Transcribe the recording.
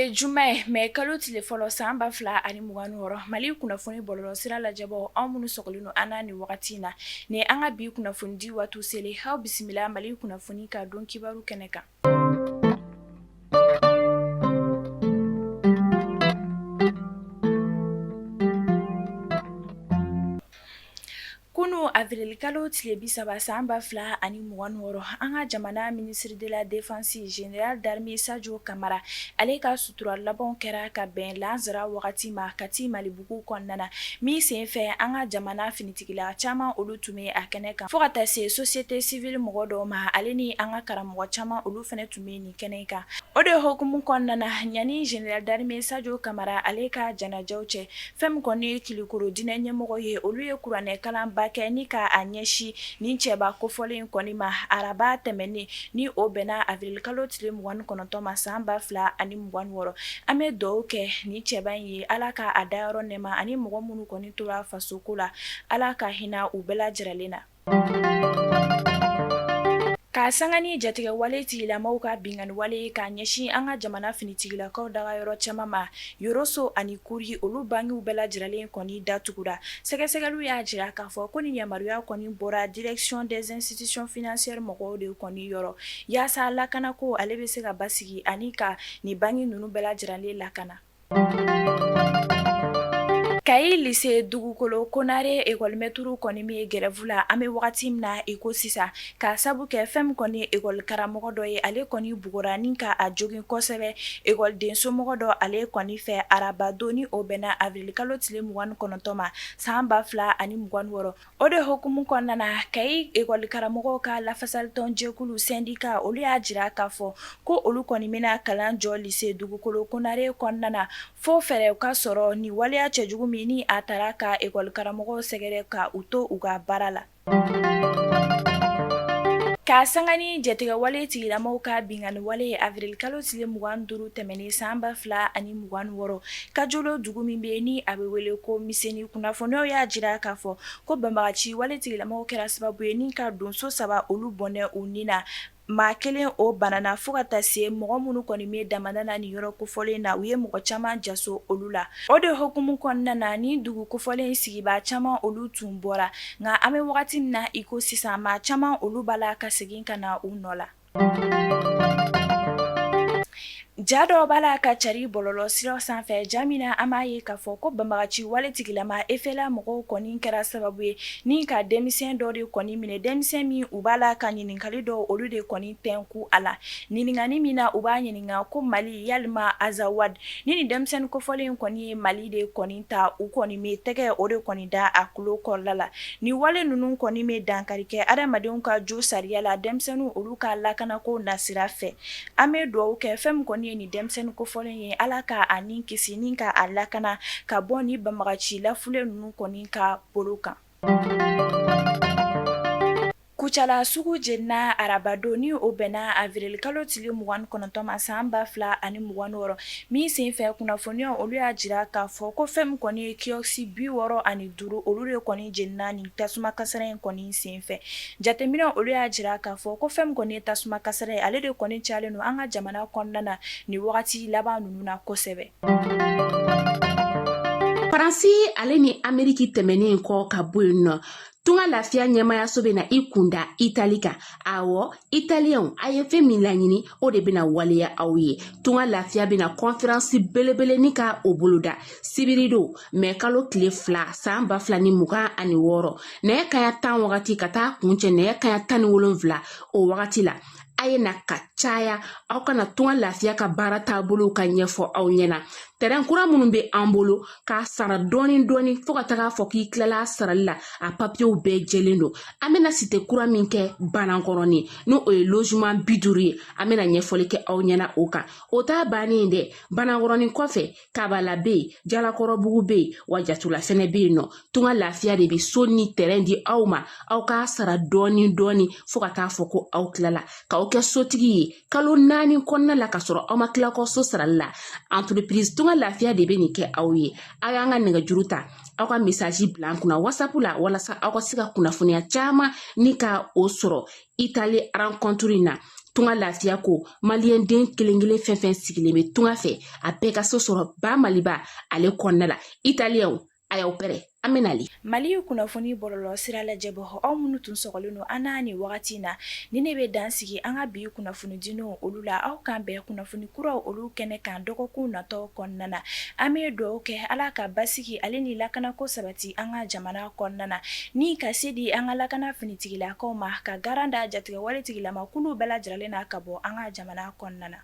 ye juma ye, mɛ kalo tile fɔlɔ san 2026. Mali kunnafoni bɔlɔlɔ sira lajɛbaaw, aw minnu sɔgɔlen don an na nin wagati in na, ni an ka bi kunnafoni di waati selen, aw bisimila Mali kunnafoni ka don kibaru kɛnɛ kan. Kunun avril kalo tile 30 san 2026, an ka jamana ministre de la défense général d'armée Sadio Camara, ale ka sutura labanw kɛra ka bɛn lansara wagati ma Kati Malibugu kɔnɔna na, min senfɛ an ka jamana finitigila caman olu tun bɛ a kɛnɛ kan, fo ka taa se société civile mɔgɔ dɔw ma, ale ni an ka karamɔgɔ caman olu fana tun bɛ nin kɛnɛ kan. O de hukumu kɔnɔna na, yanni général d'armée Sadio Camara ale ka janajaw cɛ, fɛn min kɔni ye Kulukoro diinɛ ɲɛmɔgɔ ye, olu ye kuranɛ kalanba kɛ ni ka a ɲɛsin nin cɛba kofɔlen in kɔni ma araba tɛmɛnen, ni o bɛnna avril kalo tile 29 ma san 2026. An bɛ dugawu kɛ nin cɛba in ye, Ala ka a dayɔrɔ nɛɛma, ani mɔgɔ minnu kɔni tora fasoko la, Ala ka hinɛ u bɛɛ lajɛlen na. K'a sanga ni jatigɛwale tigilamaw ka binkanni wale ye k'a ɲɛsin an ka jamana finitigilakaw dagayɔrɔ caman ma, Yoroso ani Kuri, olu bankiw bɛɛ lajɛlen kɔni datugura. Sɛgɛsɛgɛliw y'a jira k'a fɔ ko nin yamaruya kɔni bɔra direction des institutions financières mɔgɔw de kɔni yɔrɔ, yaasa lakanako ale bɛ se ka basigi ani ka nin banki ninnu bɛɛ lajɛlen lakana. Kayi lycée Dugukolo Konare école maître kɔni bɛ grève la an bɛ wagati min na i ko sisan, k'a sabu kɛ fɛn min kɔni ye école karamɔgɔ dɔ ye, ale kɔni bugɔra ni ka a jogin kosɛbɛ école den somɔgɔ dɔ ale kɔni fɛ araba don, ni o bɛnna avril kalo tile 29 ma san 2026. O de hukumu kɔnɔna na, Kayi école karamɔgɔw ka lafasalitɔn jɛkulu syndicat, olu y'a jira k'a fɔ ko olu kɔni bɛna kalan jɔ lycée Dugukolo Konare kɔnɔna na fo fɛɛrɛ ka sɔrɔ nin waleya cɛjugu min ni a taara ka école karamɔgɔw sɛgɛrɛ ka u to u ka baara la. K'a sanga ni jatigɛwale tigilamaw ka binkanni wale ye avril kalo tile 25 tɛmɛnen san 2026, Kajolo dugu min bɛ ni a bɛ wele ko Miseni, kunnafoniyaw y'a jira k'a fɔ ko banbagaci wale tigilamaw kɛra sababu ye ni ka donso saba olu bɔnɛ u ni na, maa kelen o banana, fo ka taa se mɔgɔ minnu kɔni bɛ damada na nin yɔrɔ kofɔlen na, u ye mɔgɔ caman jaso olu la. O de hukumu kɔnɔna na, ni dugu kofɔlen sigibaa caman olu tun bɔra, nka an bɛ wagati min na i ko sisan, maa caman olu b'a la ka segin ka na u nɔ la. Ja dɔ b'a la ka cari bɔlɔlɔ siraw sanfɛ, ja min na an b'a ye k'a fɔ ko banbagaci wale tigilama FLA mɔgɔw kɔni kɛra sababu ye ni ka denmisɛn dɔ de kɔni minɛ, denmisɛn min u b'a la ka ɲininkali dɔw olu de kɔni tɛnku a la, ɲininkali min na u b'a ɲininka ko Mali yalima Azawad. Ni nin denmisɛnnin kofɔlen kɔni ye Mali de kɔni ta, u kɔni bɛ tɛgɛ o de kɔni da a tulo kɔrɔla la. Nin wale ninnu kɔni bɛ dankari kɛ adamadenw ka jo sariya la, denmisɛnninw olu ka lakanako nasira fɛ. An bɛ dugawu kɛ fɛn min kɔni ye nin denmisɛnnin kofɔlen ye, Ala ka a ni kisi ni ka a lakana ka bɔ ni banbagaci lafulen ninnu kɔni ka bolo kan. Kucala sugu jenina arabadon, ni o bɛnna avril kalo tile 29 ma san 2026, min senfɛ kunnafoniyaw olu y'a jira k'a fɔ ko fɛn min kɔni ye kiosque 65 olu de kɔni jenina nin tasuma kasara in kɔni senfɛ. Jateminɛ olu y'a jira k'a fɔ ko fɛn min kɔni ye tasuma kasara ye, ale de kɔni cayalen don an ka jamana kɔnɔna na nin wagati laban ninnu na kosɛbɛ. Faransi ale ni Ameriki tɛmɛnen kɔ ka bɔ yen nɔ, Tunga Lafiya ɲɛmayaso bɛna i kunda Itali kan. Awɔ, Italiyɛnw, a ye fɛn min laɲini, o de bɛna waleya aw ye. Tunga Lafiya bɛna kɔnferansi belebele ni ka o boloda sibiridon mɛ kalo tile 2 san 2026, nɛgɛ kaɲa 10 wagati ka taa kuncɛ nɛgɛ kaɲa 17 o wagati la. A ye na ka caya, aw ka na Tunga Lafiya ka baara taabolow ka ɲɛfɔ aw ɲɛna. Tɛrɛn kura minnu bɛ an bolo k'a sara dɔɔni dɔɔni fo ka taga fɔ k'i tilala a sarali la, a papiyew bɛɛ jɛlen don. An bɛna site kura min kɛ Banankɔrɔni, n'o o ye logement 50 ye, an bɛna ɲɛfɔli kɛ aw ɲɛna o kan. O t'a bannen dɛ, Banankɔrɔni kɔfɛ Kabala bɛ yen, Jalakɔrɔbugu bɛ yen, wa Jatula fɛnɛ bɛ yen nɔ. Tunga Lafiya de bɛ so ni tɛrɛn di aw ma, aw k'a sara dɔɔni dɔɔni fo ka taa fɔ ko aw tilala, k'aw kɛ sotigi ye kalo 4 kɔnɔna la, ka sɔrɔ aw ma tila kɔ so sarali la. Entreprise Tunga Lafiya de bɛ nin kɛ aw ye. Aw y'an ka nɛgɛjuru ta, aw ka message bila an kunna WhatsApp la, walasa aw ka se ka kunnafoniya caman ni ka o sɔrɔ Itali rencontre in na. Tunga lafiya ko maliyɛn den kelen kelen fɛn fɛn sigilen bɛ tunga fɛ, a bɛɛ ka so sɔrɔ ba Maliba ale kɔnɔna la. Italiyɛnw, a y'aw pɛrɛ, an bɛ nali. Mali kunnafoni bɔlɔlɔ sira lajɛbɔ, aw minnu tun sɔgɔlen don an na nin wagati in na, ni ne bɛ dan sigi an ka bi kunnafoni diw olu la. Aw k'an bɛn kunnafoni kuraw olu kɛnɛ kan dɔgɔkun natɔ kɔnɔna na. An bɛ dugawu kɛ Ala ka basigi ale ni lakanako sabati an ka jamana kɔnɔna na, ni ka se di an ka lakana finitigilakaw ma, ka garan da jatigɛwale tigilamakulu bɛɛ lajɛlen na ka bɔ an ka jamana kɔnɔna na.